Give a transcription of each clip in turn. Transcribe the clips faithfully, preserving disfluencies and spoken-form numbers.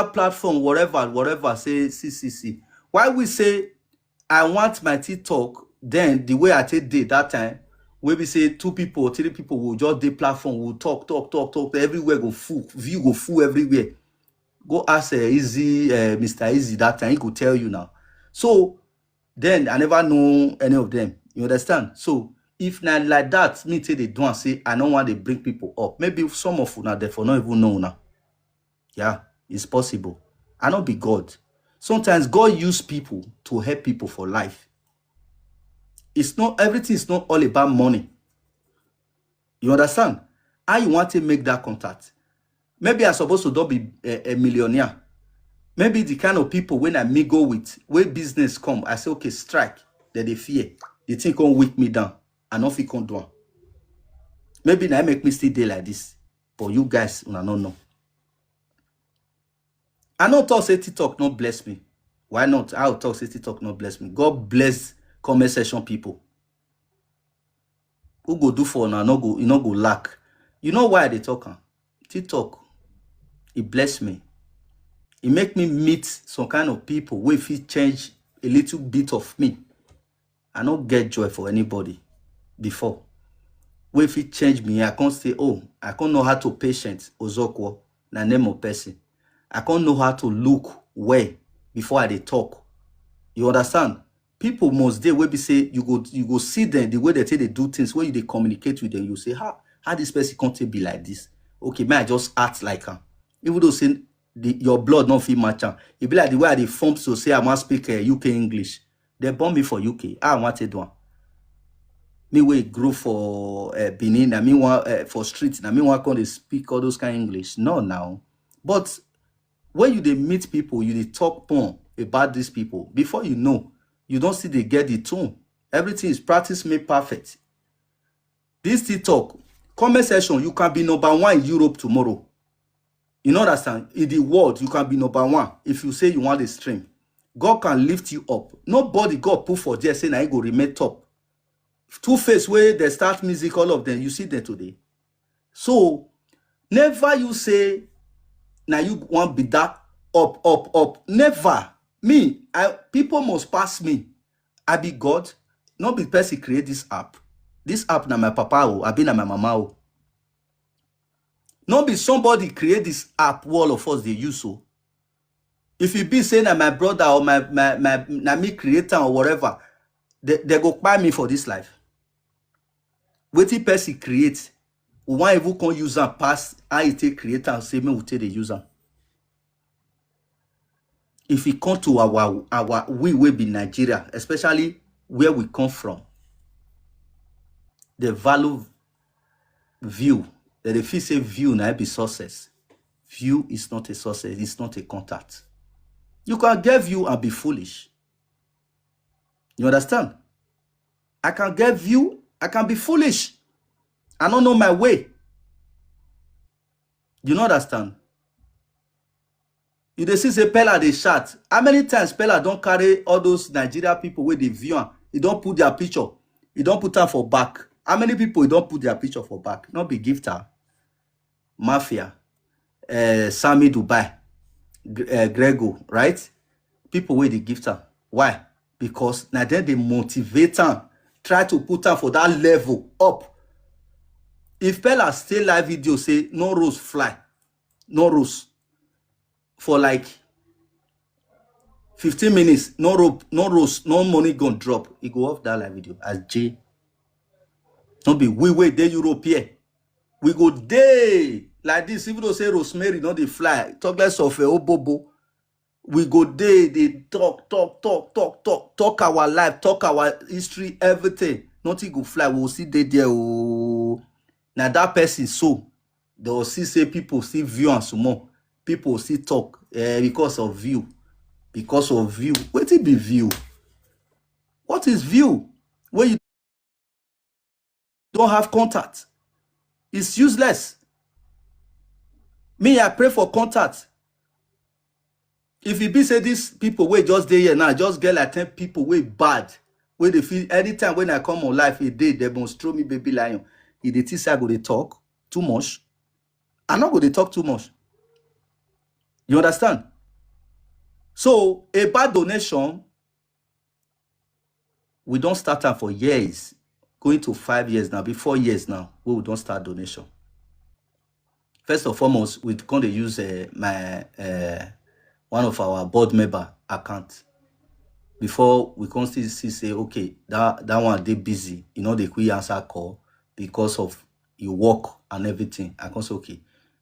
platform, whatever, whatever, say, "See, see, see." Why we say, "I want my TikTok," then the way I take dey that time, wey be say two people, three people will just dey platform, will talk, talk, talk, talk, everywhere go full, view go full everywhere. Go ask, uh, Easy, uh, Mister Easy that time, he go tell you now. So then I never know any of them. You understand? So if na like that, me take dey do and say, I no want to bring people up. Maybe some of una therefore not even know now. Yeah, it's possible. I no be God. Sometimes God use people to help people for life. It's not, everything is not all about money. You understand? How you want to make that contact? Maybe I supposed to don't be a, a millionaire. Maybe the kind of people when I mingle with, where business come, I say, "Okay, strike." Then they fear. They think come weak me down. I no fit come do am. Maybe na make me still dey like this. But you guys, una no know. I no talk say TikTok no bless me. Why not? I will talk say TikTok no bless me. God bless comment section people. Who go do for una no go, e no go lack. You know why I dey talk am? TikTok, e bless me. E make me meet some kind of people wey fit change a little bit of me. I no get joy for anybody before. Wey fit change me, I can't say, "Oh, I can't know how to patient." Ozokwo, na name of person. I can't know how to look well before I dey talk. You understand? People must dey wey be say you go, you go see them, the way they take dey do things, when you dey communicate with them, you say, "How, how this person can't take be like this? Okay, may I just act like am?" Even though say the, your blood no fit match am. E be like the way I dey form so say I wan speak, uh, U K English. They born me for U K. I want to do am. Me wey grow for, uh, Benin, na me wan, uh, for street, na me wan come dey speak all those kind English. No, now. But when you dey meet people, you dey talk pon about these people. Before you know, you don't see they get the tone. Everything is practice made perfect. This TikTok, comment section, you can be number one in Europe tomorrow. You know understand? In the world, you can be number one if you say you want to stream. God can lift you up. Nobody God put for there say na he go remain top. Two Face wey they start music, all of them, you see them today. So never you say na you want be that up, up, up. Never. Me, I, people must pass me. I be God. No be person create this app. This app na my papa o, I be na my mama o. No be somebody create this app wey all of us dey use o. If e be say na my brother or my, my, my, na me create am or whatever, they, they go kpai me for this life. Wetin person create, we wan even come use am pass how e take create am, say make we take dey use am. If e come to our, our, we wey be Nigeria, especially where we come from, the value view, that they feel say view na be success. View is not a success, it's not a contact. You can get view and be foolish. You understand? I can get view, I can be foolish. I don't know my way. You no understand? You dey see say Pella dey shout. How many times Pella don carry all those Nigeria people wey dey view am? E don put their picture. E don put am for back. How many people e don put their picture for back? No be Gifter, Mafia, uh, Sammy Dubai, uh, Grego, right? People wey dey gift am. Why? Because na dem dey motivate am, try to put am for that level up. If Pella stay live video say no rose fly, no rose for like fifteen minutes, no rope, no rose, no money gon drop, e go off that live video as J. No be we wey dey Europe here. We go dey like this, even though say Rosemary no dey fly, talk less of, uh, Obobo. We go dey, dey talk, talk, talk, talk, talk, talk our life, talk our history, everything. Nothing go fly. We will see dey there. Oh, now that person so they will see say people still view and some more. People still talk, eh, because of view. Because of view. Wetin be view? What is view? When you don't have contact, it's useless. Me, I pray for contact. If e be say these people wey just dey here now, just get like ten people wey bad, wey dey feel anytime when I come on live, e dey, they must throw me baby lion. E dey think say I go dey talk too much. I no go dey talk too much. You understand? So a bad donation, we don start am for years, going to five years now, be four years now, wey we don start donation. First and foremost, we come dey use uh, my uh, one of our board member account. Before we come still see say, okay, that that one dey busy, you know, they quick answer call because of you work and everything. I come say, okay.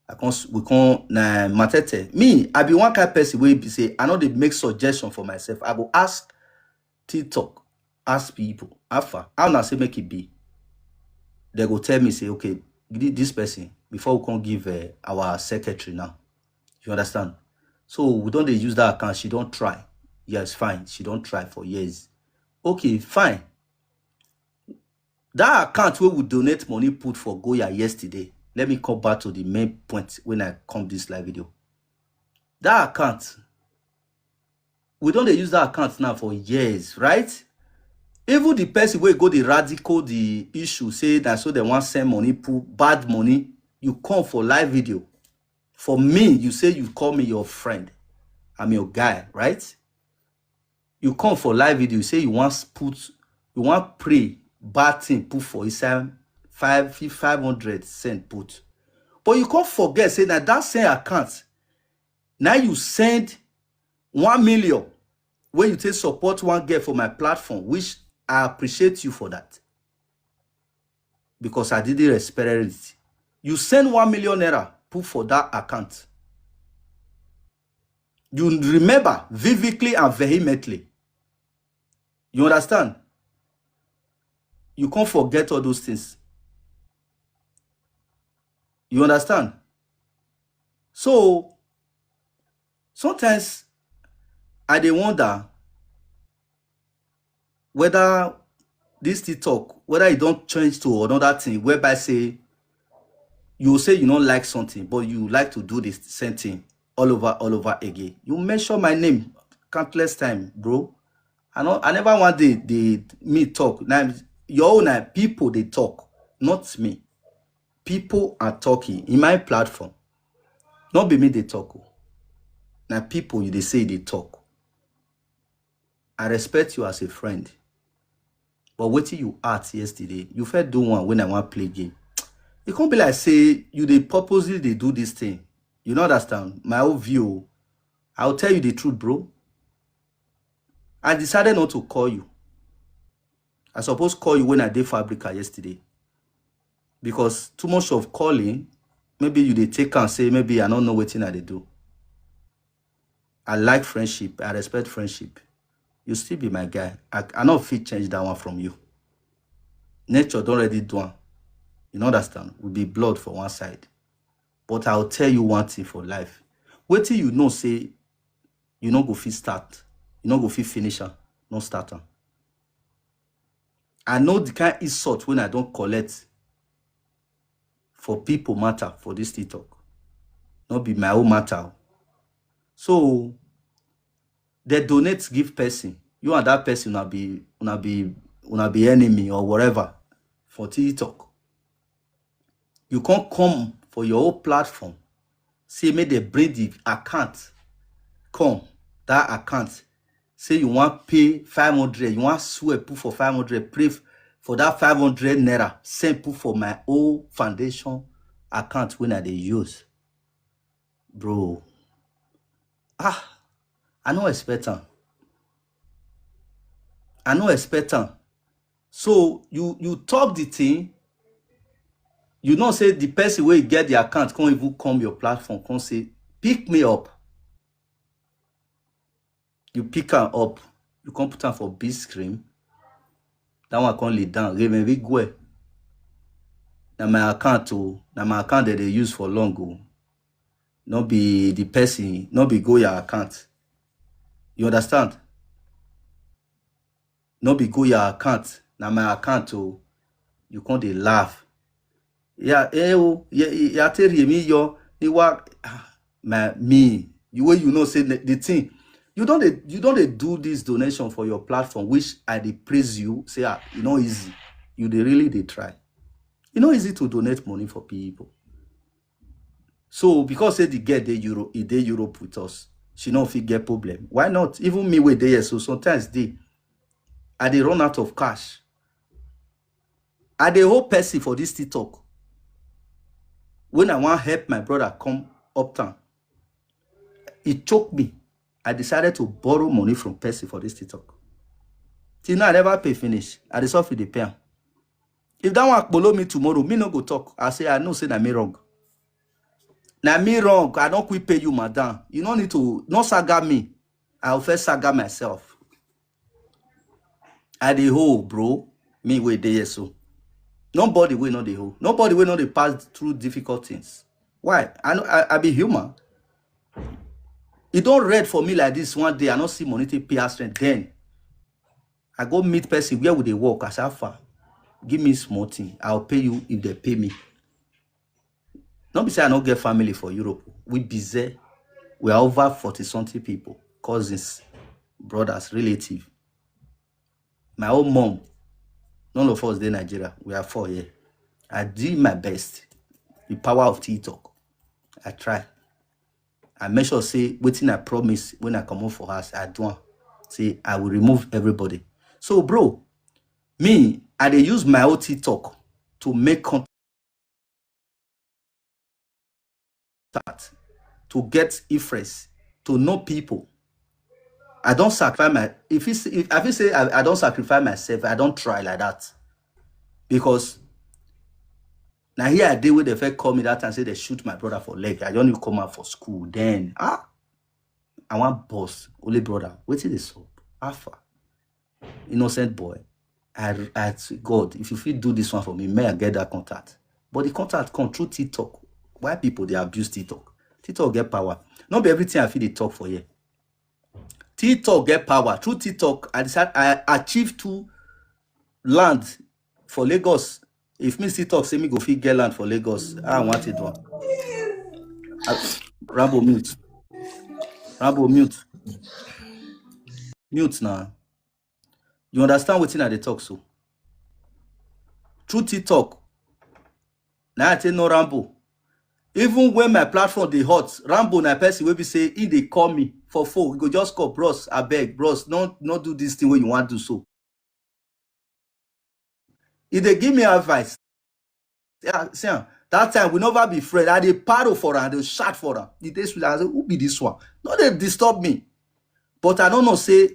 I come s- we come na Matete. Me, I be one kind person wey be say I no dey make suggestion for myself. I go ask TikTok, ask people, how far, how na say make it be. They go tell me say, okay, thi- this person, before we come give uh, our secretary now. You understand? So we don't dey use that account. She don't try. Yes, fine. She don't try for years. Okay, fine. That account where we donate money put for Goya yesterday. Let me come back to the main point when I come this live video. That account, we don dey use that account now for years, right? Even the person wey go dey radical the issue, say that so they want send money, put bad money. You come for live video. For me, you say you call me your friend. I'm your guy, right? You come for live video, you say you want put, you want pray bad thing put for inside five five hundred cent put. But you can't forget say that that same account, now you send one million where you take support one girl for my platform, which I appreciate you for that. Because I didn't expect it. You send one million naira, put for that account. You remember vividly and vehemently. You understand? You can't forget all those things. You understand? So sometimes I dey wonder whether this TikTok, whether e don change to another thing whereby say you say you don't like something, but you like to do this same thing all over, all over again. You mention my name countless time, bro. I know I never want the the me talk. Now your own na people they talk, not me. People are talking in my platform. Not be me they talk. Oh. Now people you they say they talk. I respect you as a friend. But wetin you act yesterday, you first do one when I want play game. It can't be like say you they purposely they do this thing. You know understand? My own view. I'll tell you the truth, bro. I decided not to call you. I suppose call you when I did Fabrica yesterday. Because too much of calling, maybe you they take and say, maybe I don't know what thing I they do. I like friendship. I respect friendship. You still be my guy. I, I not fit change that one from you. Nature don't already do one. You know understand? We be blood for one side. But I'll tell you one thing for life. Wait till you know say you no go fit start. You no go fit finish am. No start am. I know the kind insult when I don't collect for people matter for this TikTok. Not be my own matter. Oh. So they donate give person. You and that person will be will be will be enemy or whatever for TikTok. You can't come for your own platform. Say make they bring the account. Come, that account. Say you want pay five hundred, you want swear put for five hundred, pray f- for that five hundred naira, send put for my own foundation account when I they use. Bro. Ah, I no expect am. I no expect am. So you you talk the thing. You know say the person wey get the account can't even come your platform, can't say, pick me up. You pick am up, you come put am for big screen. That one come lay down. Raven Vigwe. Na my account o. Na my account that they use for long o. No be the person, no be go your account. You understand? No be go your account. Na my account o. You come dey laugh. Yeah, eh o, yeah, yeah, tell me yo, the work, ah, my me. You wey you know say the, the thing. You don't dey, you don't dey do this donation for your platform, which I dey praise you. Say ah, you know easy. You dey really dey try. You know easy to donate money for people. So because say the girl dey Europe, e dey Europe with us, she no fit get problem. Why not? Even me wey dey here, so sometimes dey, I dey run out of cash. I dey hold person for this TikTok. When I wan help my brother come uptown, e choke me. I decided to borrow money from person for this TikTok. Till now, I never pay finish. I dey suffer dey pay am. If that one kpolo me tomorrow, me no go talk. I say, "I know say na me wrong." "Na me wrong. I don quick pay you, madam. You no need to, no saga me. I will first saga myself." I dey hold, bro. Me wey dey here so. Nobody wey no dey hold. Nobody wey no dey pass through difficult things. Why? I know I, I be human. E don red for me like this one day. I no see money take pay house rent. Then I go meet person where we dey work. I say, "How far? Give me small thing. I'll pay you if they pay me." No be say I no get family for Europe. We busy. We are over forty something people, cousins, brothers, relative. My own mom, none of us dey Nigeria. We are four here. I did my best. The power of TikTok. I try. I make sure say wetin I promise when I comot for house, I do am. Say I will remove everybody. So, bro, me, I dey use my own TikTok to make contact, to get influence, to know people. I don sacrifice my, if you see, if I feel say I, I don sacrifice myself, I don try like that. Because na here I dey wey they first call me that time, say they shoot my brother for leg. I don need come out for school. Then, ah, I wan boss, only brother. Wetin dey sup? How far? Innocent boy. I, I, God, if you fit do this one for me, may I get that contact. But the contact come through TikTok. Why people dey abuse TikTok? TikTok get power. No be everything I fit dey talk for here. TikTok get power. Through TikTok, I decide I achieve to land for Lagos. If me still talk, say me go fit get land for Lagos. I want it one. Ah, Rambo, mute. Rambo, mute. Mute now. You understand wetin I dey talk so? Through TikTok, na I take know Rambo. Even when my platform dey hot, Rambo na person wey be say he dey call me for phone. He go just call, "Bros, abeg, bros, no, no do this thing wey you wan do so." He dey give me advice. Yeah, see am. That time we never be friend. I dey paro for am, I dey shout for am. E dey sweet. I say, "Who be this one? No dey disturb me." But I don't know say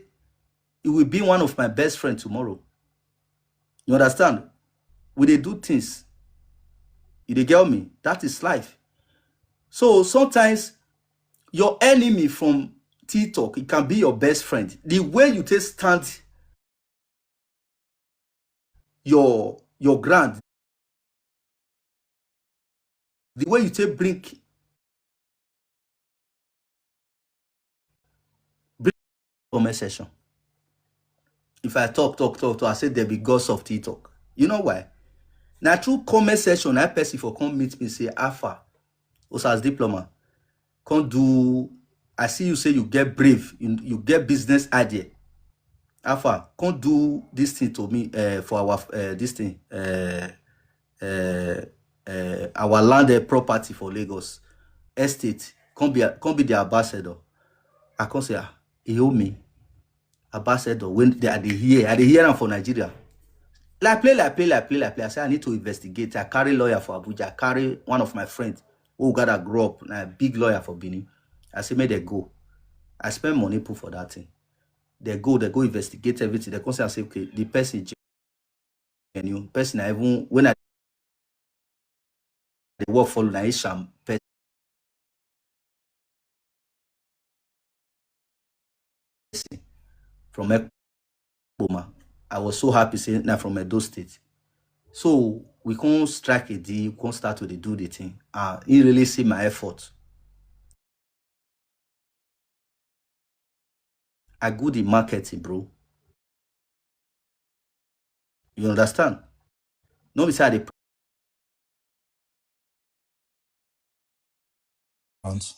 he will be one of my best friend tomorrow. You understand? We dey do things. You dey get me? That is life. So sometimes your enemy from TikTok, it can be your best friend. The way you take stand your, your ground, the way you take bring, bring comment section. If I talk, talk, talk, talk, I say there be gods of TikTok. You know why? Na through comment section, that person for come meet me, say, "Alpha, Osas Diploma, come do, I see you say you get brave, you, you get business idea. Alpha, come do this thing to me, uh, for our, uh, this thing, uh, uh, uh, our landed property for Lagos Estate. Come be, come be the ambassador." I come say, "Ah, he owe me." Ambassador, when they, I dey hear, I dey hear am for Nigeria. Like play, like play, like play, like play. I say, "I need to investigate." I carry lawyer for Abuja. I carry one of my friends who gather grow up, na big lawyer for Benin. I say, "Make they go." I spend money put for that thing. They go, they go investigate everything. They come say, I say, "Okay, the person genuine." Person, I even, when I dey work for na Isham person from Ekpoma. I was so happy say na from Edo State. So we come strike a deal, come start to dey do the thing. Ah, he really see my effort. I good in marketing, bro. You understand? No be say I dey.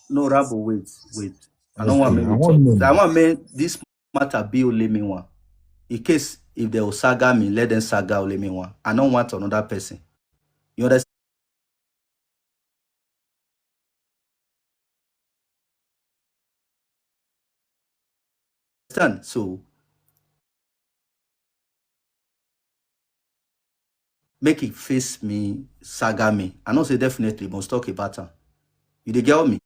No, Rambo, wait, wait. I don't want me. I want me. I want me. This matter be only me one. In case if they will saga me, let them saga only me one. I don't want another person. You understand? understand? So make it face me, saga me. I know say definitely must talk about am. You dey get me?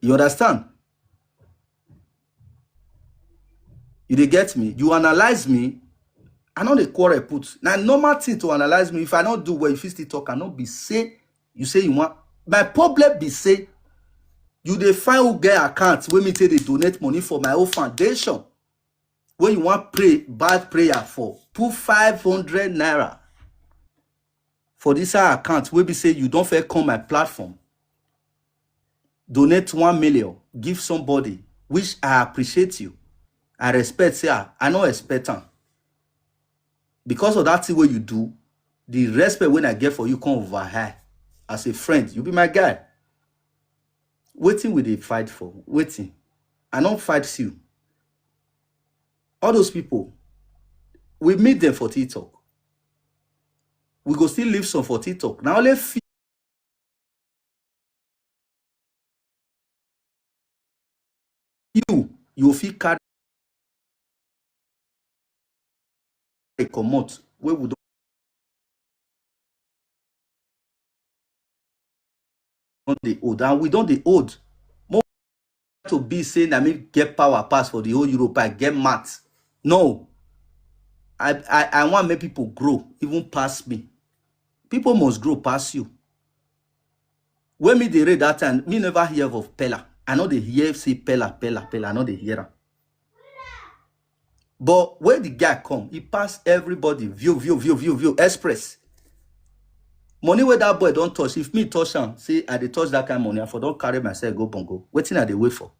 You understand? You dey get me? You analyze me. I know the quarrel put. Now normal thing to analyze me. If I don't do well, if you still talk, I not be say you say you want. My problem be say you dey find who get account wey me take dey donate money for my own foundation. When you want pray bad prayer for, put five hundred naira for this our account wey be say you don't fair come my platform, donate one million, give somebody, which I appreciate you. I respect, say ah, I no expect am. Because of that thing wey you do, the respect wey I get for you come over high. As a friend, you be my guy. Wetin we dey fight for? Wetin? I no fight you. All those people, we meet them for TikTok. We go still leave some for TikTok. Now only few you you fit carry comot wey we don dey old, and we don dey old. Mo to be say na me get power pass for the whole Europe, I get math. No, I I I want make people grow even pass me. People must grow pass you. When me dey read that time, me never hear of Pella. I know they hear say Pella, Pella, Pella. I know they hear am. But when the guy come, he pass everybody. View, view, view, view, view. Express. Money where that boy don't touch. If me touch am, say I dey touch that kind of money, I for don't carry myself go bongo. Wetin I dey wait for?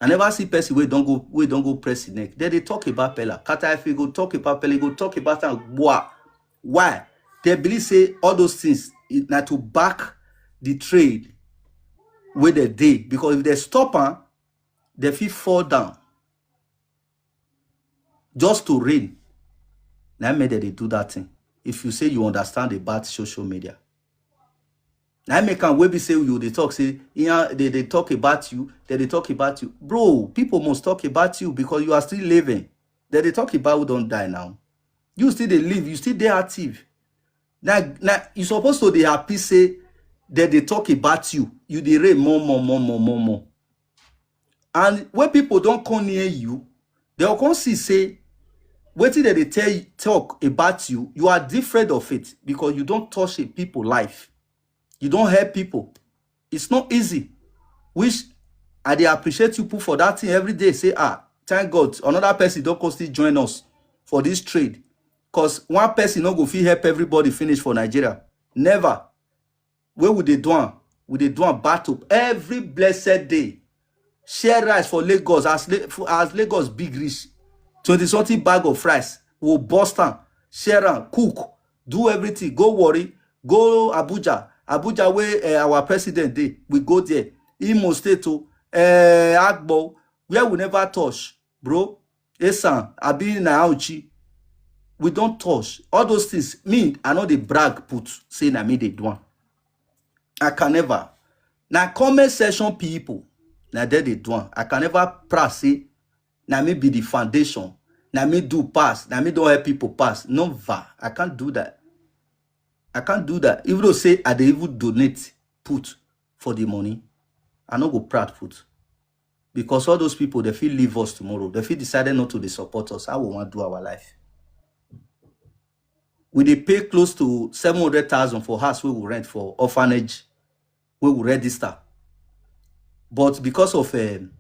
I never see person wey don't go wey don't go press his neck. Then they talk about Pella. Kata if he go talk about Pella, he go talk about am. Why? Why? They believe say all those things is na to back the trade wey they dey, because if they stop am, they fit fall down just to reign. Na make dem dey do that thing. If you say you understand about social media, na make am wey be say you dey talk say yeah, they dey talk about you, they dey talk about you, bro. People must talk about you because you are still living. They dey talk about who don die now. You still dey live, you still dey active. Now, now you supposed to dey happy say that they talk about you. You dey reign more, more, more, more, more, more. And when people don't come near you, they'll come see say wetin dem dey tell you, talk about you, you are different of it because you don't touch a people life. You don't help people. It's not easy. Which I dey appreciate you put for that thing every day. Say ah, thank God another person don't come still join us for this trade. Cause one person no go fit help everybody finish for Nigeria. Never. Wey we dey do am, we dey do am battle every blessed day. Share rice for Lagos as La- for- as Lagos big reach. Twenty something bag of rice, we go burst am, share am, cook, do everything. Go Warri, go Abuja. Abuja wey eh, our president dey, we go there. Imo State o, eh, Agbo, where we never touch, bro. Esan, abi na Auchi. We don't touch all those things. Me, I know they brag put say na me they do am. I can never. Na comment section people, na there they do am. I can never proud say na me be the foundation. Na me do pass. Na me don't help people pass. Never. I can't do that. I can't do that. Even though say I dey even donate put for the money, I no go proud put. Because all those people, they feel leave us tomorrow. They feel decided not to dey support us. How we want do our life? We dey pay close to seven hundred thousand for house where we rent for orphanage, where we register. But because of um,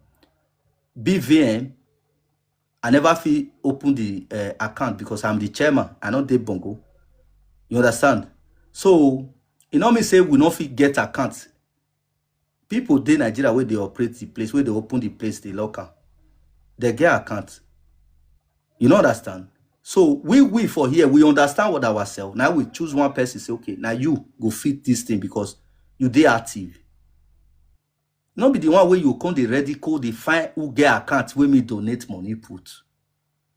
B V N, I never fit open the uh, account because I'm the chairman. I not dey bongo. You understand? So you know me say we no fit get account. People dey Nigeria where they operate the place, where they open the place, they lock am. They get account. You know understand? So we we for here, we understand what ourselves. Now we choose one person, say, okay, now you go fit this thing because you dey active. No be the one where you come the ready code, the find who get account where me donate money put.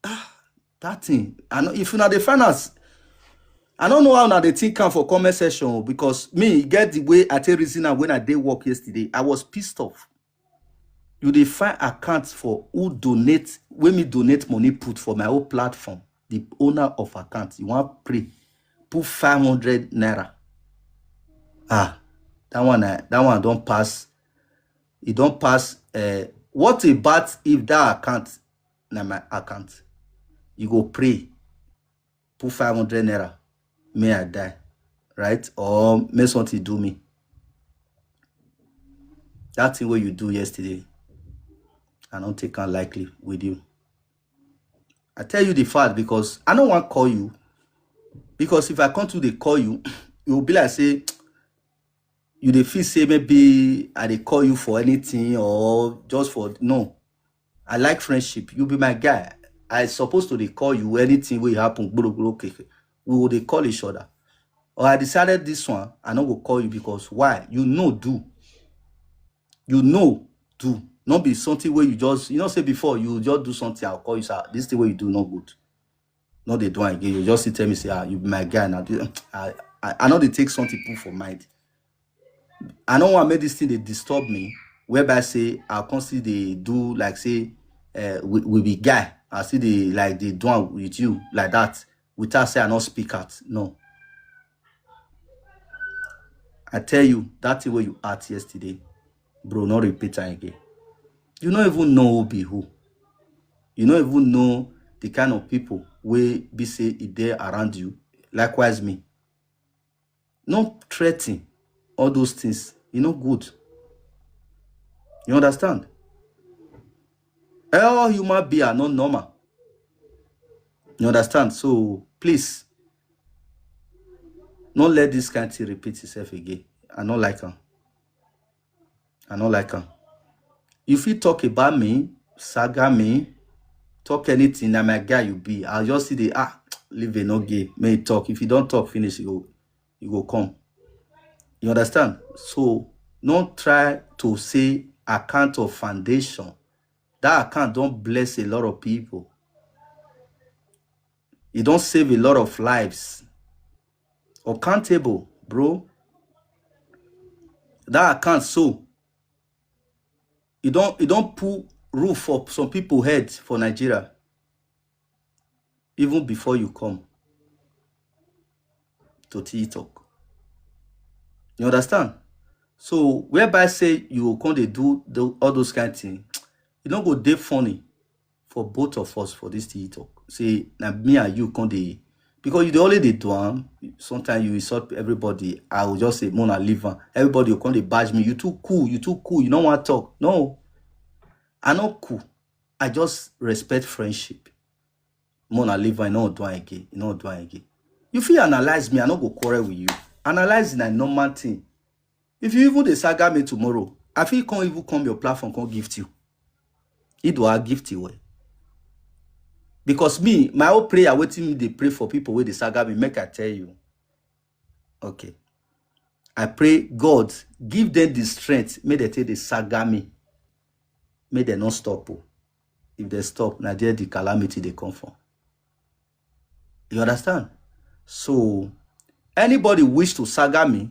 Ah, that thing. I know if you know the finance, I don't know how una dey think am for comment section o, because me, e get the way I take reason am when I dey work yesterday. I was pissed off. You dey find account for who donate, wey me donate money put for my own platform. The owner of account, you wan pray, put five hundred naira. Ah, that one, eh, that one don pass. E don pass. Eh, what about if that account na my account? You go pray, put five hundred naira, may I die, right? Or may something do me. That thing wey you do yesterday, I don't take am lightly with you. I tell you the fact because I no wan call you. Because if I come to dey call you, you will be like say you dey feel say maybe I dey call you for anything or just for, no. I like friendship. You be my guy. I supposed to dey call you anything wey happen, gboro gboro keke. We go dey call each other. Or I decided this one, I no go call you because why? You know do. You know do. No be something wey you just, you know say before you just do something, I'll call you, sir. This thing wey you do no good. No dey do am again. You just still tell me say, ah, you be my guy now. I, I, I no dey take something put for mind. I no wan make this thing dey disturb me, whereby say I come still dey do like say, eh, we, we be guy. I still dey, like, dey do am with you like that without say I no speak out. No. I tell you, that thing wey you act yesterday, bro, no repeat am again. You no even know who be who. You no even know the kind of people wey be say e dey around you. Likewise me. No threaten all those things. E no good. You understand? All human being are not normal. You understand? So please, no let this kind thing repeat itself again. I no like am. I no like am. You fit talk about me, saga me, talk anything. Na my guy you be. I'll just see the, ah, leave it, no gay. May talk. If you don't talk, finish. You go, you go come. You understand? So no try to say account of foundation. That account don't bless a lot of people. It don't save a lot of lives. Accountable, bro. That account so, e don, e don pull roof for some people head for Nigeria, even before you come to TikTok. You understand? So whereby say you go come dey do the, all those kind thing, e no go dey funny for both of us for this TikTok. Say na me and you come dey, because you dey always dey do am. Sometimes you insult everybody. I will just say, "Mona, leave am." Everybody will come dey bash me. "You too cool. You too cool. You no wan talk." No, I no cool. I just respect friendship. Mona, leave am. I no do am again. I no do am again. You fit analyze me. I no go quarrel with you. Analyze na normal thing. If you even dey saga me tomorrow, I fit come even come your platform, come gift you. Idua, gift you well. Because me, my whole prayer, wetin me dey pray for people wey dey saga me, make I tell you. Okay. I pray God give them the strength, make dem take dey saga me. Make dem no stop o. If dem stop, na there the calamity dey come from. You understand? So anybody wish to saga me,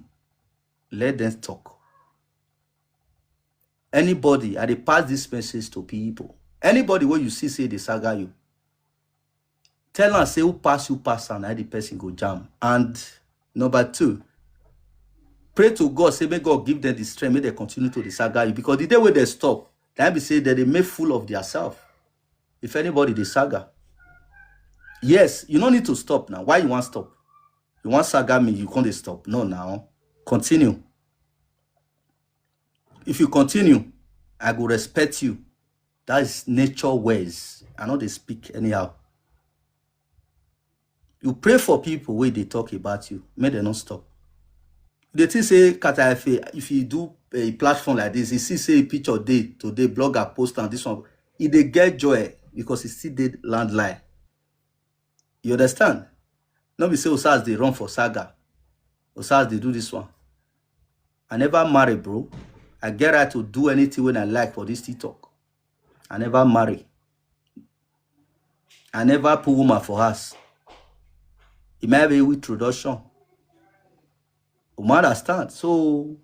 let them talk. Anybody, I dey pass this message to people. Anybody wey you see say dey saga you, tell am say who pass you pass am, na the person go jam. And number two, pray to God, say make God give them the strength, make dem continue to dey saga you. Because the day wey dem stop, that be say dem dey make fool of theirself. If anybody dey saga, yes, you no need to stop now. Why you wan stop? You wan saga me, you come dey stop. No, now continue. If you continue, I go respect you. That is nature ways. I no dey speak anyhow. You pray for people wey dey talk about you, make dem no stop. You dey think say Kata F A, if you do a platform like this, you see say picture dey today, blogger post am, this one, e dey get joy because e still dey landline. You understand? No be say Osas dey run for saga. Osas dey do this one. I never marry, bro. I get right to do anything wey I like for this TikTok. I never marry. I never put woman for house. It might be with introduction. You understand? So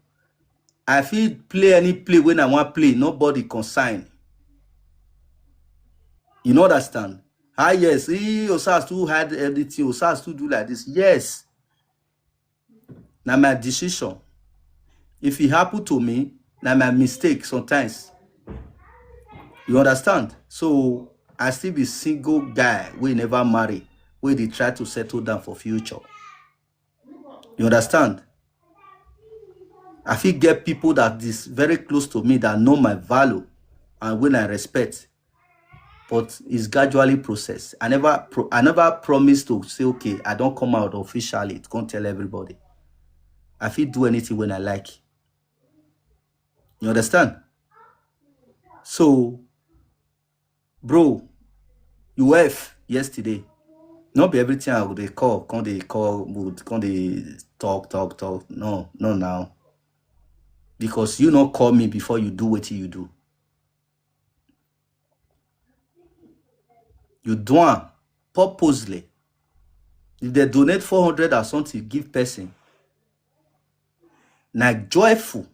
I fit play any play when I want play. Nobody consign. You know understand? Ah yes, he Osas too had everything. Osas too do like this. Yes. Now my decision. If it happened to me, now my mistake sometimes. You understand? So I still be single guy. We never marry. We dey try to settle down for future. You understand? I fit get people that is very close to me that know my value and when I respect, but it's gradually processed. I never, pro- I never promise to say, okay, I don't come out officially to come tell everybody. I fit do anything when I like. You understand? So, bro, you F yesterday. Not be everything I would they call, can they call, would can they talk, talk, talk. No, no, now. Because you not call me before you do what you do. You do am purposely. If they donate four hundred or something, give person. Na joyful,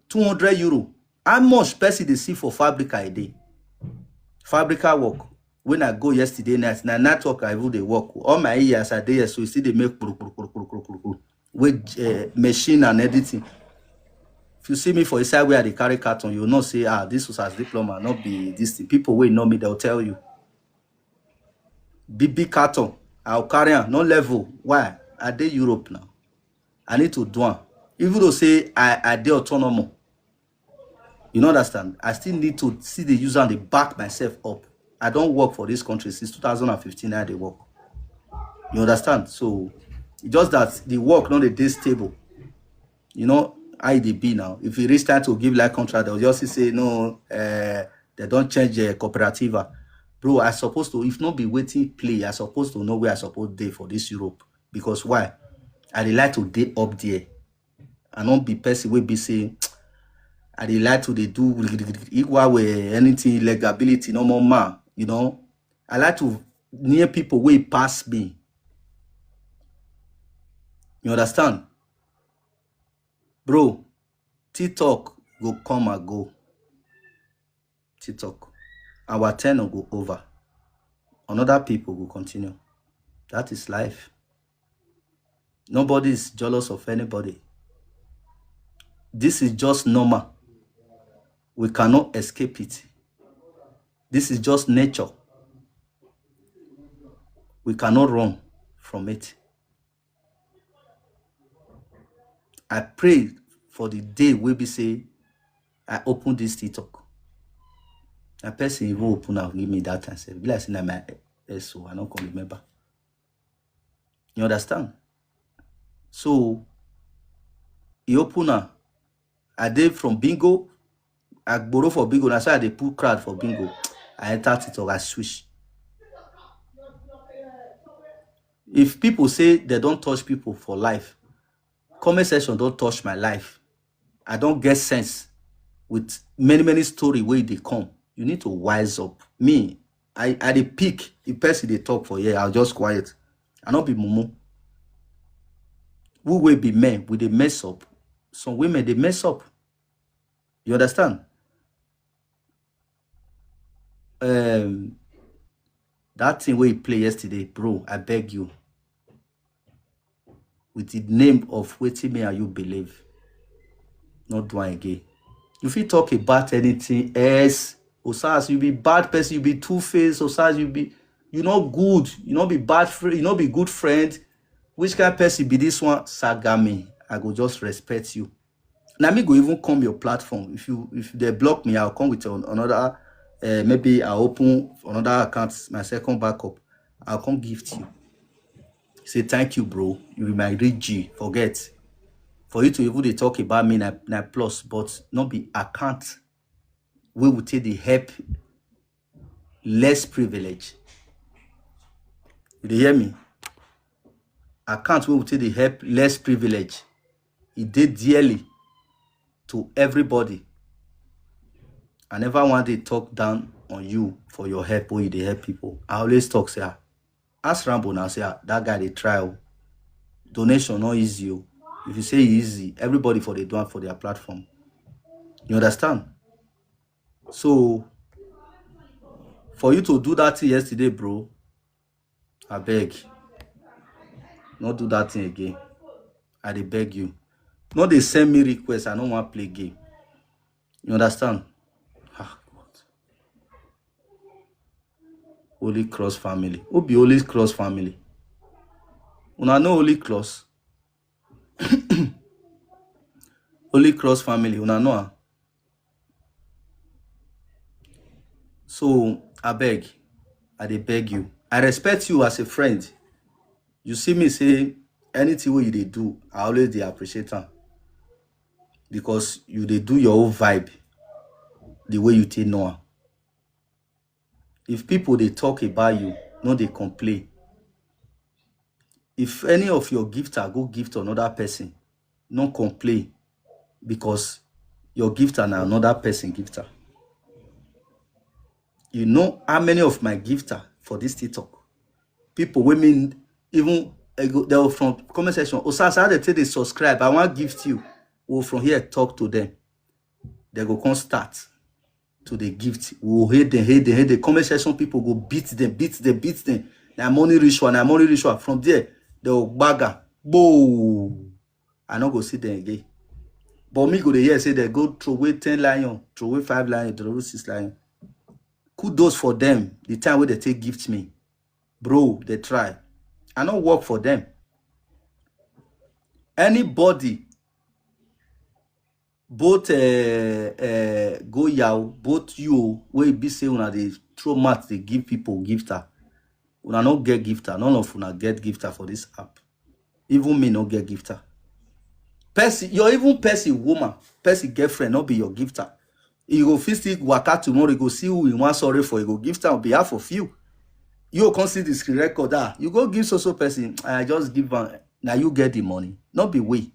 two hundred euro. How much person they see for Fabrica a day? Fabrica work. When I go yesterday night, na network I even dey work. All my ears are there, so you see they make kuru, kuru, kuru, kuru, kuru, kuru, kuru. With uh, machine and everything. If you see me for inside where they carry carton, you know say, ah, this was as diploma, not be this thing. People will know me, they'll tell you. Big, big carton, I'll carry am, no level. Why? I dey Europe now. I need to do am. Even though say I, I dey autonomous, you know understand? I still need to see the user and the back myself up. I don't work for this country since two thousand fifteen. I dey work. You understand? So it's just that the work not a day stable. You know how e dey be now. If you reach time to give like contract, they'll just say no. Uh, they don't change the cooperativa. Bro, I supposed to, if not be waiting play, I supposed to know where I supposed to dey for this Europe. Because why? I dey like to dey up there. I not be person will be say I dey like to dey do equal with anything, legability, no more man. You know, I like to near people way pass me. You understand? Bro, TikTok go come and go. TikTok. Our turn go over. Another people will continue. That is life. Nobody is jealous of anybody. This is just normal. We cannot escape it. This is just nature. We cannot run from it. I pray for the day wey be say I open this TikTok. Na person even open am give me that time sef. Be like say na my S O, I no come remember. You understand? So, he open am. I dey from Bingo. I borrow for Bingo. Na so I dey put crowd for Bingo. I enter TikTok, I switch. If people say they don't touch people for life, comment section don't touch my life. I don't get sense with many, many story wey dey come. You need to wise up. Me, I, I dey pick. If person dey talk for here, I'll just quiet. I not be mumu. Who will be men? We dey mess up. Some women, they mess up. You understand? Um, that thing wey you play yesterday, bro, I beg you. With the name of wetin me and you believe, not do am again. You fit talk about anything else. Osas, you be bad person, you be two-faced. Osas, you be, you not good, you not be bad friend, you not be good friend. Which kind of person be this one? Saga me. I go just respect you. Now me go even come your platform. If you, if they block me, I'll come with an- another. Uh, maybe I'll open another account, my second backup. I'll come gift you. Say thank you, bro. You be my real G. Forget. For you to even dey talk about me, na, na plus, but not be account wey will take the help less privilege. You dey hear me? Account wey will take the help less privilege. E dey dearly to everybody. I never want to talk down on you for your help wey you dey help people. I always talk say, ah, ask Rambo now, say, ah, that guy dey try o. Donation no easy o. If you say e easy, everybody for dey do am for their platform. You understand? So for you to do that thing yesterday, bro, I beg, no do that thing again. I dey beg you. No dey send me request. I no wan play game. You understand? Ah, God. Holy Cross family. Who be Holy Cross family? Una know Holy Cross? Holy Cross family, una know am? So I beg, I dey beg you. I respect you as a friend. You see me say anything wey you dey do, I always dey appreciate am, because you dey do your own vibe the way you take know am. If people dey talk about you, no dey complain. If any of your gifter go gift another person, no complain, because your gifter na another person gifter. You know how many of my gifter for this TikTok? People wey mean even, eh, go, they were from comment section. Osasa, they take dey subscribe. I wan gift you. We from here talk to them. They go come start to dey gift. We will hate them, hate them, hate them. Comment section people go beat them, beat them, beat them. Na money ritual, na money ritual. From there, they will gbaga. Boom. I no go see them again. But me go dey hear say they go throw away ten lion, throw away five lion, throw away six lion. Kudos for them. The time wey they take gift me, bro, they try. I no work for them. Anybody, both uh, uh, go yao, both you wey be say una dey throw mat dey give people gifter. Una no get gifter. None of una get gifter for this app. Even me no get gifter. Person, your even person woman, person girlfriend no be your gifter. You go fit still waka tomorrow, you go see who you wan sorry for, you go gift am on behalf of you. You go come see the screen record, ah, you go give so so person, I just give am. Na you get the money, no be we.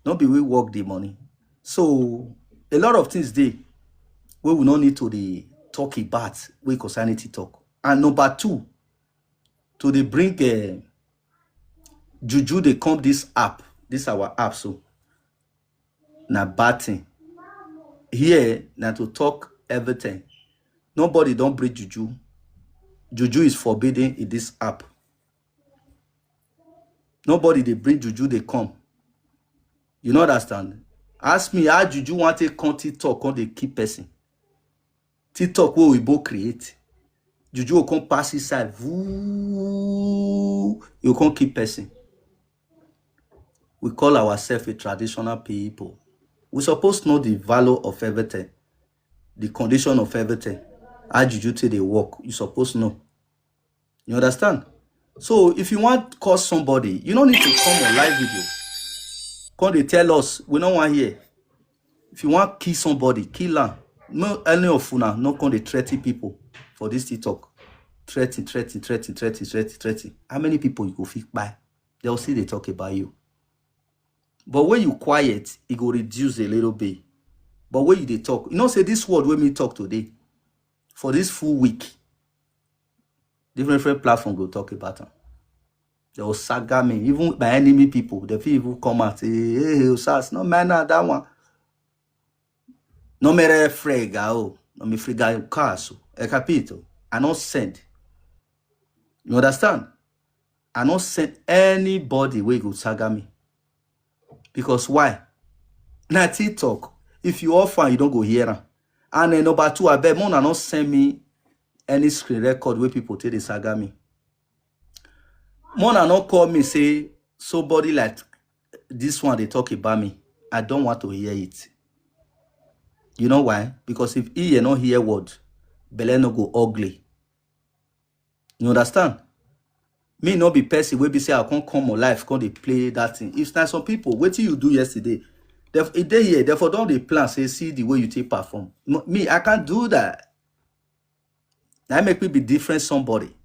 No be we work the money. So a lot of things dey wey we no need to dey talk about, wey concern TikTok. And number two, to dey bring uh, juju dey come this app, this our app, so na bad thing. Here na to talk everything. Nobody don bring juju. Juju is forbidden in this app. Nobody dey bring juju dey come. You no understand? Ask me how juju wan take come TikTok, come dey kill person. TikTok wey oyibo create. Juju go come pass inside. Voo, you come kill person. We call ourselves a traditional people. We suppose know the value of everything, the condition of everything, how juju take dey work. You suppose know. You understand? So if you wan cause somebody, you no need to come on live video. Come dey tell us, we no wan hear. If you wan kill somebody, kill am. No, any of una no come dey threaten people for this TikTok. Threaten, threaten, threaten, threaten, threaten, threaten. How many people you go fit kpai? They will still dey talk about you. But when you quiet, e go reduce a little bit. But when you dey talk, you know say this word wey me talk today, for this full week, different different platform go talk about am. They will saga me. Even my enemy people, they fit even come out say, "Hey, hey, Osas, no mind that one. No mere frega o, no me frega caso. È capito? I no send." You understand? I no send anybody wey go saga me. Because why? Na TikTok. If you offer, you don go hear am. And uh, number two, I beg, Mona no send me any screen record where people take the saga me. Mona no call me say somebody like this one they talk about me. I don't want to hear it. You know why? Because if he no hear word, belle no go ugly. You understand? Me no be person wey be say I come come on life, come dey play that thing. If na some people, wetin you do yesterday, they, if they here, therefore don't they plan say see the way you take perform. M- me, I can't do that. That make me be different somebody.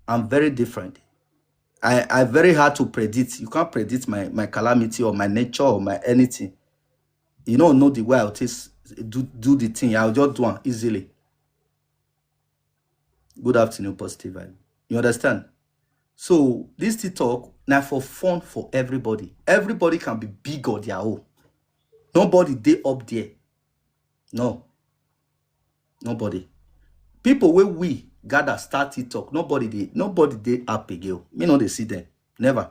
I'm very different. I I very hard to predict. You can't predict my my calamity or my nature or my anything. You don't know the way I'll take s- do do the thing. I'll just do it easily. Good afternoon, positive vibe. You understand? So this TikTok now for fun for everybody. Everybody can be big on their own. Nobody dey up there. No. Nobody. People wey we gather start TikTok, nobody dey nobody dey up again. Me no dey see them. Never.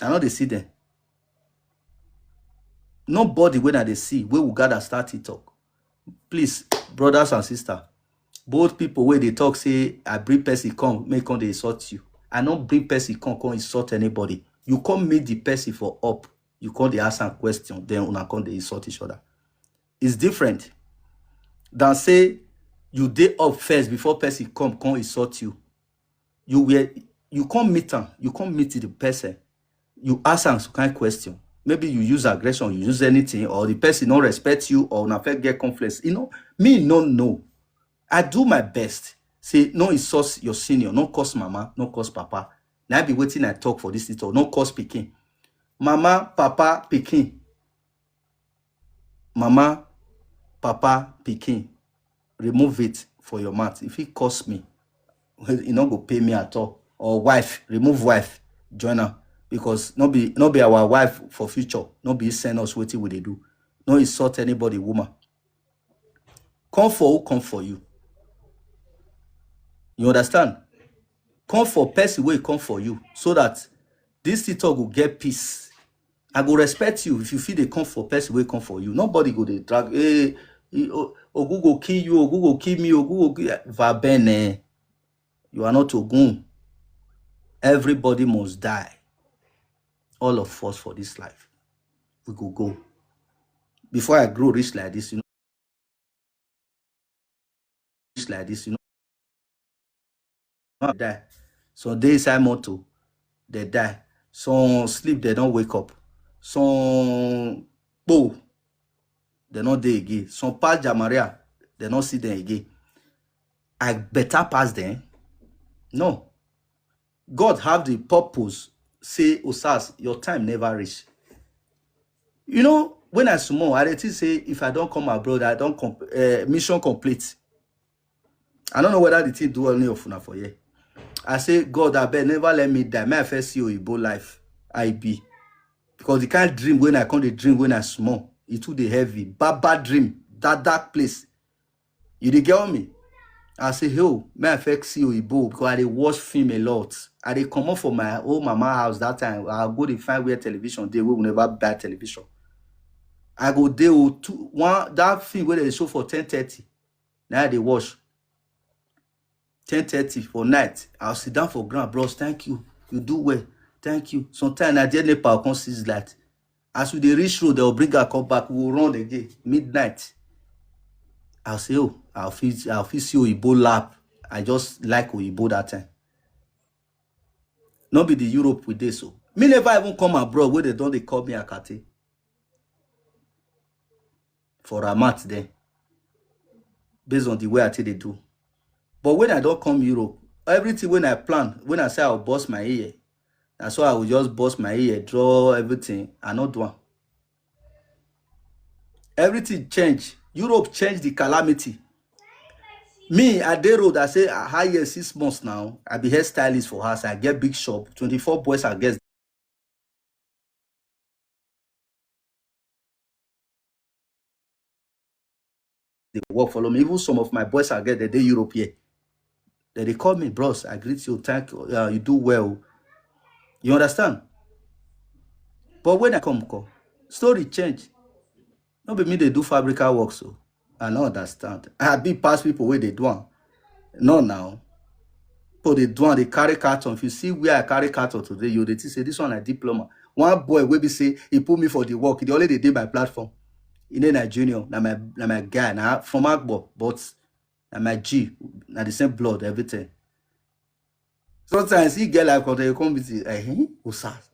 I no dey see them. Nobody wey I dey see wey we gather start TikTok. Please, brothers and sisters, both people wey dey talk say I bring person come, make come dey insult you. I no bring person come, come insult anybody. You come meet the person for up, you come dey ask am question, then una come dey insult each other. It's different than say you dey up first before person come, come insult you. You were, you come meet am, you come meet the person, you ask am some kind question. Maybe you use aggression, you use anything, or the person no respect you, or una fit get conflict. You know, me no know. I do my best. Say no insult your senior, no curse mama, no curse papa. Na be wetin I talk for this little. No curse pikin. Mama, papa, pikin. Mama, papa, pikin, remove it for your mouth. If he curse me, he no go pay me at all. Or wife, remove wife, join am. Because no be no be our wife for future, no be he send us wetin we dey do. No insult anybody, woman. Come for who come for you. You understand? Come for person wey come for you, so that this TikTok go get peace. I go respect you if you fit dey come for person wey come for you. Nobody go dey drag, "Hey, he- O- Ogun go kill you, Ogun go kill me, Ogun go kill," Vabene. You are not Ogun. Everybody must die. All of us for this life. We go go. Before I grow rich like this, you know, rich like this, you know, I die. Some dey inside motor, they die. Some sleep, they don't wake up. Some, oh, they not dey again. Some pass Jamaria, they not see them again. I better pass them. No. God have the purpose. Say, "Osas, your time never reach." You know, when I small, I dey think say if I don't come abroad, I don't comp- uh, mission complete. I don't know whether the thing do any of una for here. I say, "God, I beg, never let me die. May I first see Oyibo life, I be." Because the kind dream when I come, the dream when I small, it too dey heavy. Bad, bad dream, that dark place. You dey get me? I say, "Hey, may I first see Oyibo," because I dey watch film a lot. I dey comot for my old mama house that time. I go dey find where television dey, wey we never buy television. I go dey o two one that film wey dem dey show for ten thirty. Now I dey watch. Ten thirty for night, I'll sit down for ground. "Bros, thank you. You do well. Thank you." Sometimes na there NEPA will come seize light. As we dey reach road, they'll bring her come back. We will run again. Midnight. I'll say, "Oh, I'll feel I'll feel see Oyibo lap." I just like Oyibo that time. No be the Europe we dey so. Me never even come abroad where they don't they call me Akate. For Ramat then. Based on the way I take they do. But when I don't come Europe, everything when I plan, when I say I'll bust my ear, that's why I will just bust my ear, draw everything. I not do am. Everything change. Europe change the calamity. Me, I dey road, I say, "Ah, how year six months now?" I be hairstylist for house. I get big shop, twenty-four boys I get they work follow me. Even some of my boys I get they dey Europe here. They dey call me, "Bros, I greet you, thank you, uh, you do well." You understand? But when I come, come, story change. No be me they do fabrical work, so I no understand. I be past people where they do am. No now. People they do am, they carry carton. If you see where I carry carton today, you they think say this one a diploma. One boy will be say he put me for the work. He only they did my platform. He dey na junior, na my na my guy, na from Agbo, but na my G, na the same blood, everything. Sometimes he get like, "They come with the eh, Osas."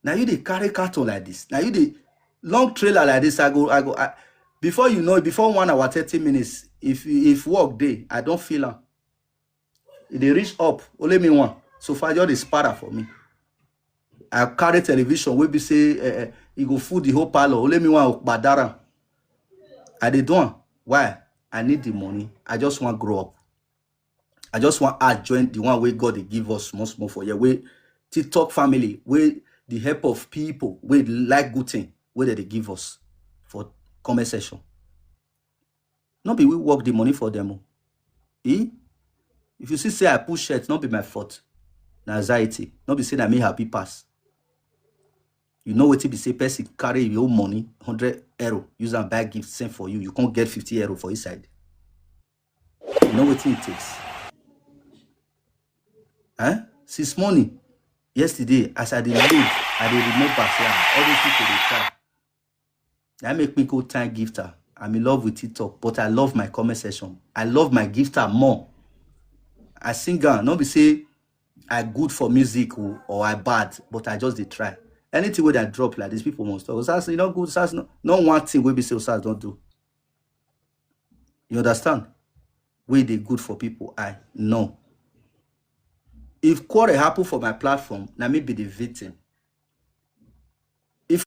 Now you they carry carton like this. Now you they long trailer like this. I go, I go. I, before you know it, before one hour thirty minutes, if if work day, I don't feel am. They reach up, only me one. So far, just the sparrow for me. I carry television, we be say, eh, eh, he go food the whole parlor. Only me one badara. I dey do am. Why? I need the money. I just want grow up. I just want add join the one wey God dey give us small small for here, wey TikTok family, wey the help of people wey like good thing wey dem dey give us for comment section. No be we work the money for them o. Eh? If you see say I push shirt, no be my fault. Na anxiety. No be say na me happy pass. You know wetin be say person carry your own money, hundred euro, use am buy gift, send for you. You can't get fifty euro for inside. You know wetin it takes. Eh? Since morning, yesterday, as I dey load, I dey remember say, ah, all those people dey try. That make me go thank Gifter. I'm in love with TikTok, but I love my comment section. I love my Gifter more. I sing am, no be say I good for music o, or I bad, but I just dey try. Anything wey I drop like this, people must talk. Osas, you no good, Osas, no, no one thing wey be say Osas don do. You understand? Wey dey good for people, I know. If quarrel happen for my platform, na me be the victim. If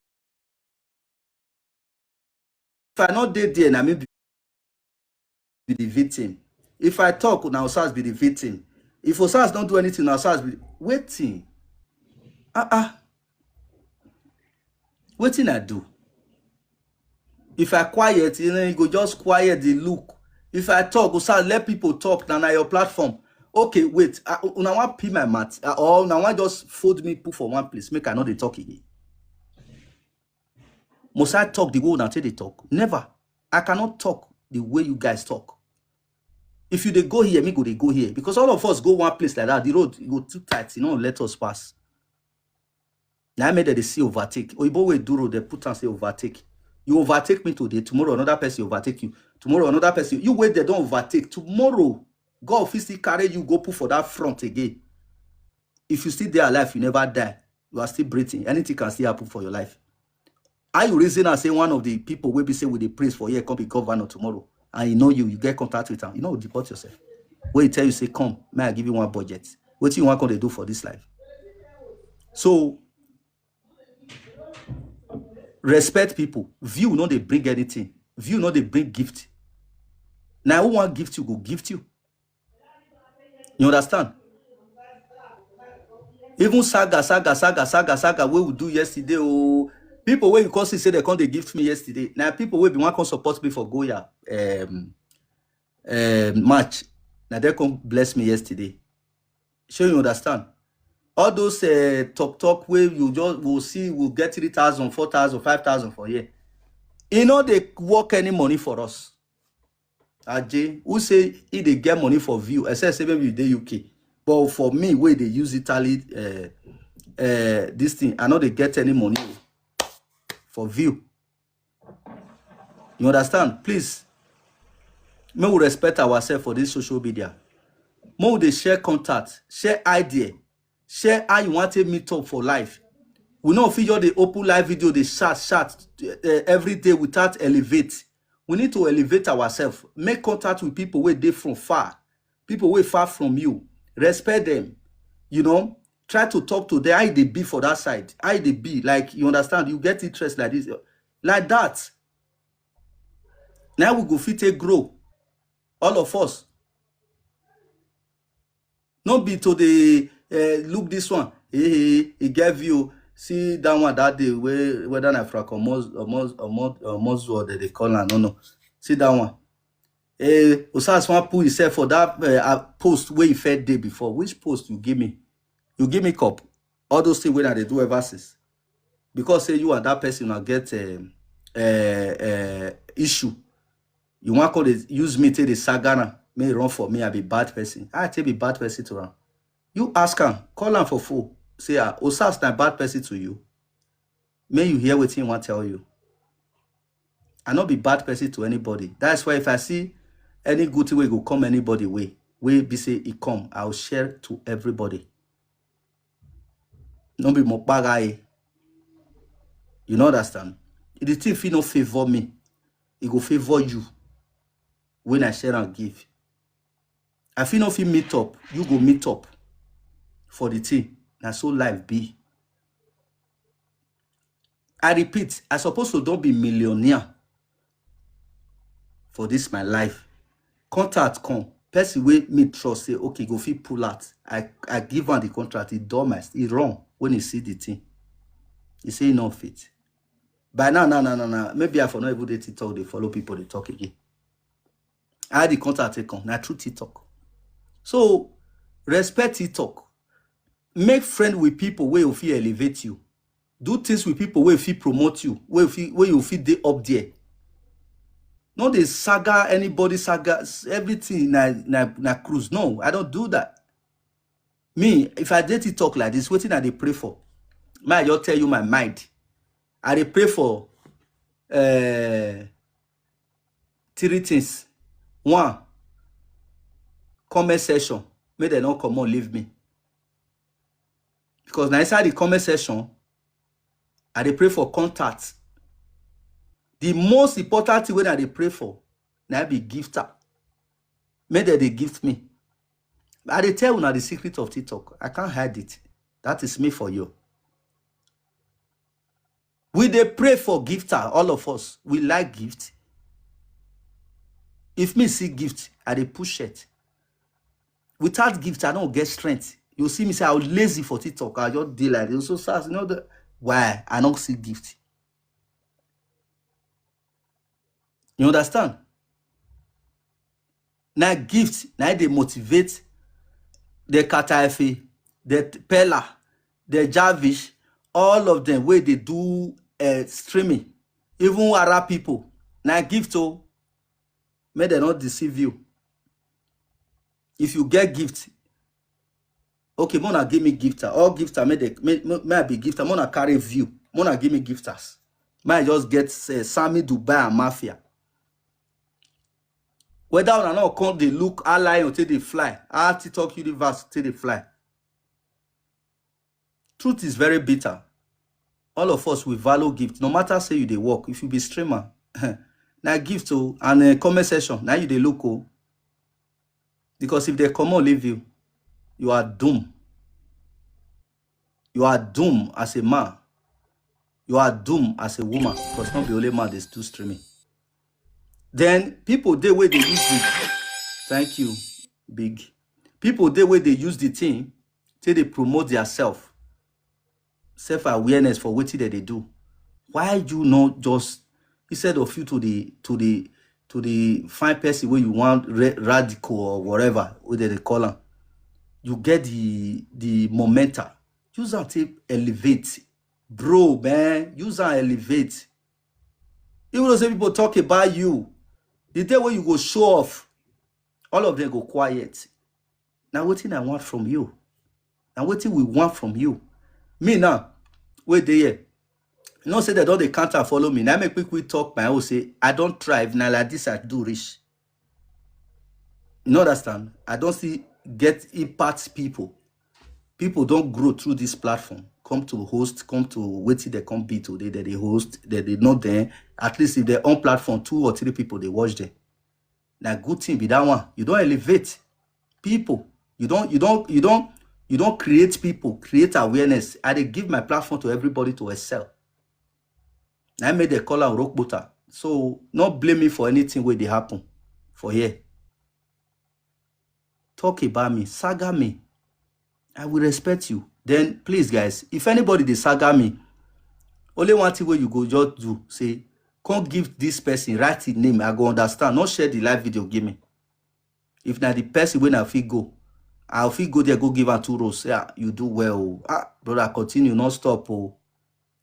I no dey there, na me be, be the victim. If I talk, na Osas be the victim. If Osas don't do anything, na Osas be wetin? Ah ah. Wetin I do? If I quiet, you know, you go just quiet the look. If I talk, Osas, let people talk, na na your platform. Okay, wait. Uh, una wan pee my mat, uh, or una wan just fold me, put for one place, make I no dey talk again. Must I talk the way una take dey talk? Never. I cannot talk the way you guys talk. If you dey go here, me go dey go here, because all of us go one place like that, the road go too tight, you know, let us pass. Now I made the see overtake. Oyibo wey do road, they put and say overtake. You overtake me today, tomorrow another person overtake you. Tomorrow another person. You wait, they don't overtake. Tomorrow, God fit still carry you, go put for that front again. If you still dey alive, you never die. You are still breathing. Anything can still happen for your life. How you reason and say one of the people wey be say we dey praise for here come be governor tomorrow, and you know you, you get contact with am, you no go deport yourself. Wey he tell you say, come, may I give you one budget. Wetin you wan come dey do for this life? So respect people. View no dey bring anything. View no dey bring gift. Na who wan gift you go gift you. You understand? Even saga, saga, saga, saga, saga wey we do yesterday, oh, people wey you come see say they come dey gift me yesterday, na people wey be wan come support me for Goya, um, um, match. Na they come bless me yesterday. Shey you understand? All those, uh, talk talk wey you just go see, will get three thousand, four thousand, five thousand for here. E no dey work any money for us. Aje, who say he dey get money for view? Except say maybe you dey U K. But for me, wey dey use Italy, uh, uh, this thing, I no dey get any money for view. You understand? Please, may we respect ourselves for this social media. May we dey share contact, share idea, share how you want to meet up for life. We no fit just dey open live video, dey chat, chat, uh, every day without elevate. We need to elevate ourselves, make contact with people wey dey from far, people wey far from you, respect them, you know, try to talk to them, how e dey be for that side, how e dey be, like, you understand, you get interest like this, like that. Now we go fit take grow, all of us. No be to dey, eh, look this one. Hey, hey, he get view. See that one that day wey, whether na Frank Omoz, Omoz, Omoz, Omoz, or they dey call am, no, no. See that one. Eh, Osas wan put himself for that, eh, uh, post wey he first dey before. Which post you give me? You give me cup. All those things wey I dey do ever since. Because say you and that person na get, um, uh, uh, issue. You wan come dey use me take dey saga am, make e run for me, I be bad person. I take be bad person to am. You ask am, call am for phone. Say, ah, Osas na bad person to you. May you hear wetin he wan tell you. I no be bad person to anybody. That's why if I see any good thing wey go come anybody way, wey be say e come, I'll share to everybody. No be mokpaga e. You no understand? The thing fit no favor me, e go favor you when I share and give. I fit no fit meet up, you go meet up for the thing. Na so life be. I repeat, I suppose to don be millionaire for this my life. Contact come. person wey me trust say, okay, go fit pull out. I, I give am the contract, he don my, he run when he see the thing. He say he no fit. By now, now, now, now, now, maybe I for not even dey TikTok, dey follow people, dey talk again. I had the contract take on, na through TikTok. So, respect TikTok. Make friend with people wey go fit elevate you. Do things with people wey fit promote you, wey fit, wey you fit dey up there. No dey saga anybody, saga, everything na, na, na cruise. No, I don't do that. Me, if I dey TikTok like this, wetin I dey pray for? May I just tell you my mind. I dey pray for, uh, three things. One, comment section. Make dem no comot leave me. Because na inside the comment section, I dey pray for contact. The most important thing wey I dey pray for, na be gifter. Make dem dey gift me. I dey tell una the secret of TikTok. I can't hide it. That is me for you. We dey pray for gifter, all of us. We like gift. If me see gift, I dey push it. Without gift, I don't get strength. You see me say I lazy for TikTok. I just dey like this. So sad, you know the why I don't see gift. You understand? Na gift, na dey motivate the Kataefe, the Pella, the Jarvis, all of them wey dey do, uh, streaming, even Arab people. Na gift o, make dem no deceive you. If you get gift, okay, mona give me gifter. All gifter, make, they, make, make, make I be gifter. Mona carry view. Mona give me gifters. May I just get, uh, Sammy Dubai and Mafia. Whether una no come dey look how lion take dey fly, how TikTok universe take dey fly. Truth is very bitter. All of us, we value gift. No matter say you dey work, if you be streamer, na gift o, and, uh, comment section, na you dey look o. Because if they come and leave you, you are doomed. You are doomed as a man. You are doomed as a woman. Because not the only man dey do streaming. Then people dey wey dey use the, thank you, big. People dey wey dey use the thing take dey promote their self, self awareness for wetin dem dey do. Why you no just, instead of you to the, to the, to the find person wey you want, ra-, radical or whatever wey dem dey call am, you get the, the momentum. Use am take elevate, bro, man. Use am elevate. Even though say people talk about you, the day wey you go show off, all of them go quiet. Na wetin I want from you. Na wetin we want from you. Me now, wey dey here, you know say dem don dey counter follow me. Na make quick quick talk my own say I don try. If na like this I do reach. You no understand? I don still get impact people. People don grow through this platform. Come to host, come to wetin dem come be today. Dem dey host, dem dey know dem. At least if dem on platform, two or three people dey watch dem. Na good thing be that one. You don elevate people. You don, you don, you don, you don create people, create awareness. I dey give my platform to everybody to excel. Na im make dem call am Rokpota. So no blame me for anything wey dey happen for here. Talk about me, saga me. I will respect you. Then please, guys, if anybody dey saga me, only one thing wey you go just do, say, come give this person, write his name. I go understand. No share the live video give me. If na the person wey I fit go, I fit go there, go give am two rose. Say, "Ah, you do well o. Ah, brother, continue, no stop o.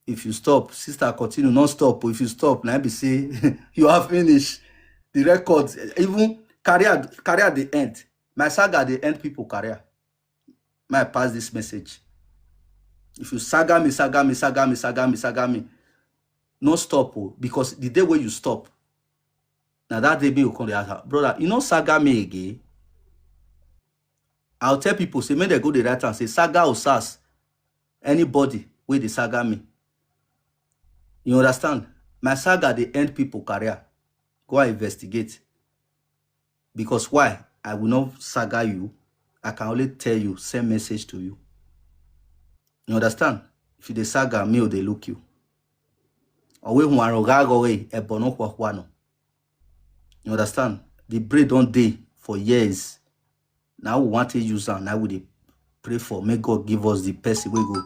If you stop, sister, continue, no stop o. If you stop, na be say you have finished." The record, even career, career dey end. My saga dey end people career. May I pass this message? If you saga me, saga me, saga me, saga me, saga me, no stop o, because the day wey you stop, na that day me go come dey ask am, "Brother, you no saga me again?" I'll tell people, say, make dem go dey write am, say, "Saga Osas, anybody wey dey saga me." You understand? My saga dey end people career. Go and investigate. Because why? I will not saga you. I can only tell you, send message to you. You understand? If you dey saga, me o dey look you. Owe hun aro ga go we, ebo no kwa kwa no. You understand? The brain don dey for years. Now we want to use am. Now we dey pray for, may God give us the person we go